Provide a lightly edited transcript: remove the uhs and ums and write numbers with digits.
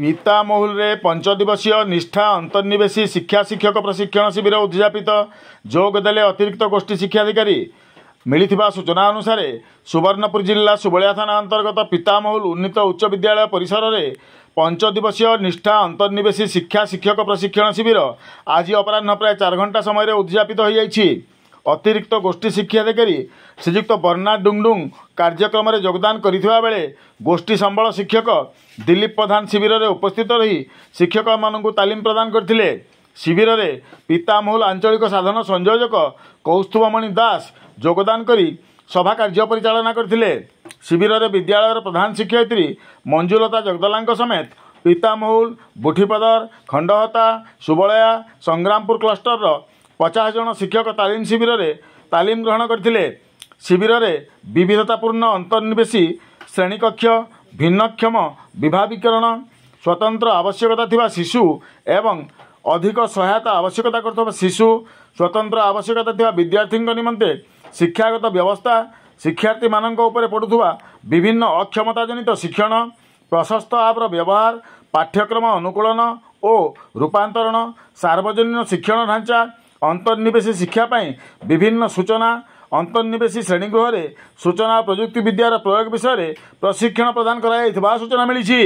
ପିତାମହୁଲରେ ପଞ୍ଚଦିବସୀୟ ନିଷ୍ଠା ଅନ୍ତର୍ନିବେଶୀ ଶିକ୍ଷା ଶିକ୍ଷକ ପ୍ରଶିକ୍ଷଣ ଶିବିର ଉଦଯାପିତ। ଯୋଗ ଦେଲେ ଅତିରିକ୍ତ ଗୋଷ୍ଠୀ ଶିକ୍ଷାଧିକାରୀ। ମିଳିଥିବା ସୂଚନା ଅନୁସାରେ, ସୁବର୍ଣ୍ଣପୁର ଜିଲ୍ଲା ସୁବଳିଆ ଥାନା ଅନ୍ତର୍ଗତ ପିତାମହୁଲ ଉନ୍ନୀତ ଉଚ୍ଚ ବିଦ୍ୟାଳୟ ପରିସରରେ ପଞ୍ଚଦିବସୀୟ ନିଷ୍ଠା ଅନ୍ତର୍ନିବେଶୀ ଶିକ୍ଷା ଶିକ୍ଷକ ପ୍ରଶିକ୍ଷଣ ଶିବିର ଆଜି ଅପରାହ୍ନ ପ୍ରାୟ 4 ଘଣ୍ଟା ସମୟରେ ଉଦଯାପିତ ହୋଇଯାଇଛି। ଅତିରିକ୍ତ ଗୋଷ୍ଠୀ ଶିକ୍ଷାଧିକାରୀ ଶ୍ରୀଯୁକ୍ତ ବର୍ଣ୍ଣା ଡୁଙ୍ଗଡୁଙ୍ଗ କାର୍ଯ୍ୟକ୍ରମରେ ଯୋଗଦାନ କରିଥିବା ବେଳେ ଗୋଷ୍ଠୀ ସମ୍ବଳ ଶିକ୍ଷକ ଦିଲ୍ଲୀପ ପ୍ରଧାନ ଶିବିରରେ ଉପସ୍ଥିତ ରହି ଶିକ୍ଷକମାନଙ୍କୁ ତାଲିମ ପ୍ରଦାନ କରିଥିଲେ। ଶିବିରରେ ପିତାମହୁଲ ଆଞ୍ଚଳିକ ସାଧନ ସଂଯୋଜକ କୌସ୍ତୁଭମଣି ଦାସ ଯୋଗଦାନ କରି ସଭା କାର୍ଯ୍ୟ ପରିଚାଳନା କରିଥିଲେ। ଶିବିରରେ ବିଦ୍ୟାଳୟର ପ୍ରଧାନ ଶିକ୍ଷୟିତ୍ରୀ ମଞ୍ଜୁଲତା ଜଗଦଲାଙ୍କ ସମେତ ପିତାମହୁଲ, ବୁଠିପଦର, ଖଣ୍ଡହତା, ସୁବଳୟା, ସଂଗ୍ରାମପୁର କ୍ଲଷ୍ଟରର 50 ଜଣ ଶିକ୍ଷକ ତାଲିମ ଶିବିରରେ ତାଲିମ ଗ୍ରହଣ କରିଥିଲେ। ଶିବିରରେ ବିବିଧତାପୂର୍ଣ୍ଣ ଅନ୍ତର୍ନିବେଶୀ ଶ୍ରେଣୀକକ୍ଷ, ଭିନ୍ନକ୍ଷମ ବିଭାବୀକରଣ, ସ୍ୱତନ୍ତ୍ର ଆବଶ୍ୟକତା ଥିବା ଶିଶୁ ଏବଂ ଅଧିକ ସହାୟତା ଆବଶ୍ୟକତା କରୁଥିବା ଶିଶୁ, ସ୍ୱତନ୍ତ୍ର ଆବଶ୍ୟକତା ଥିବା ବିଦ୍ୟାର୍ଥୀଙ୍କ ନିମନ୍ତେ ଶିକ୍ଷାଗତ ବ୍ୟବସ୍ଥା, ଶିକ୍ଷାର୍ଥୀମାନଙ୍କ ଉପରେ ପଡ଼ୁଥିବା ବିଭିନ୍ନ ଅକ୍ଷମତା ଜନିତ ଶିକ୍ଷଣ, ପ୍ରଶସ୍ତ ଆପ୍ର ବ୍ୟବହାର, ପାଠ୍ୟକ୍ରମ ଅନୁକୂଳନ ଓ ରୂପାନ୍ତରଣ, ସାର୍ବଜନୀନ ଶିକ୍ଷଣ ଢାଞ୍ଚା, ଅନ୍ତର୍ନିବେଶୀ ଶିକ୍ଷା ପାଇଁ ବିଭିନ୍ନ ସୂଚନା, ଅନ୍ତର୍ନିବେଶୀ ଶ୍ରେଣୀଗୃହରେ ସୂଚନା ଓ ପ୍ରଯୁକ୍ତି ବିଦ୍ୟାର ପ୍ରୟୋଗ ବିଷୟରେ ପ୍ରଶିକ୍ଷଣ ପ୍ରଦାନ କରାଯାଇଥିବା ସୂଚନା ମିଳିଛି।